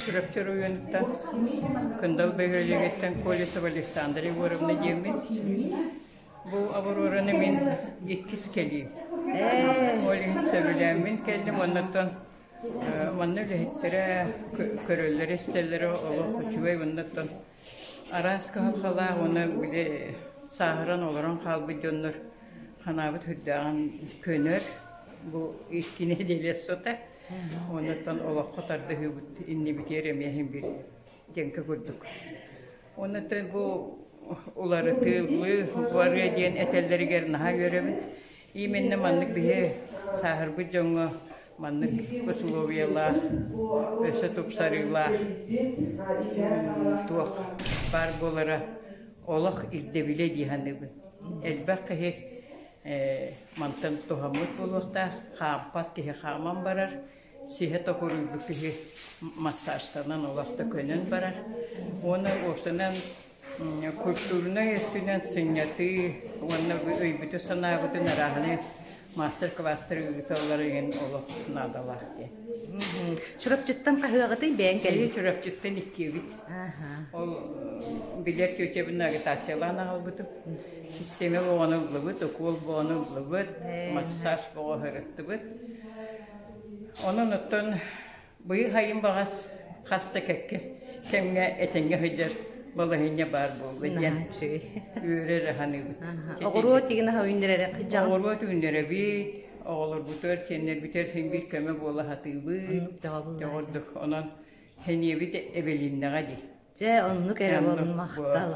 Чурапчы оройуонуттан Кындал бөһүөлэгиттэн Колесова Александра Егоровна диэммин. Бу Аврораны мин иккис кэлиим. Ол иһин сөбүлээммин кэллим. Оннуттан манна үлэһиттэрэ көрөллөрө-истэллэрэ олох үчүгэй. Оннуттан араас кыһалҕалаах уонна били сааһыран олорон хаалбыт дьоннор ханаабыт сүрдээҕин көнөр. Бу икки нэдиэлэ устата. Оннуттан олоххо тардыһыыбыт иннибитигэр эмиэ иһин биир дьэҥкэ курдук. Оннуттан бу уларытыылыы барыа диэн этэллэригэр наһаа үөрэбин. Именно маннык биһи сааһырбыт дьоҥҥо маннык усулуобуйалаах, өссө тупсарыылаах туох баар буолара олох ирдэбилэ дии саныыбын. Элбэх киһи мантан туһаммыт буолуохтаах, хаампат киһи хааман барар, сиһэ токуруйбут киһи массажтанан олох да көнөн барар. Уонна уопсайынан культурнай өттүнэн сынньатыы уонна өйбүтүн-санаабытын арааһынай мастер-класстары ыыталлара иһин олох наадалаах диэн. Чурапчыттан хаһыаҕытый бэйэҥ кэллиҥ? Чурапчыттан иккиэбит. Ол билэр тетябын агитациялаан аҕалбытым. Систиэмэ боҕону ыллыбыт, укуол боҕону ыллыбыт, массаж боҕо сырыттыбыт. Онон оттон быйыл сайын баҕас хас да кэккэ кэмҥэ этэҥҥэ сылдьар балаһыанньа баар буолла диэн үөрэр аһаныыбыт. Оҕуруот игин аһа үүннэрэрэ кыдьаҕын. Оҕуруот үүннэрэбит, оҕолорбутугар, сиэннэрбитигэр син биир көмө буола сатыыбыт. Дьоҕурдук. Онон сэниэбит эбилиннэҕэ дии. Дьэ, оннук эрэ буолун махтал.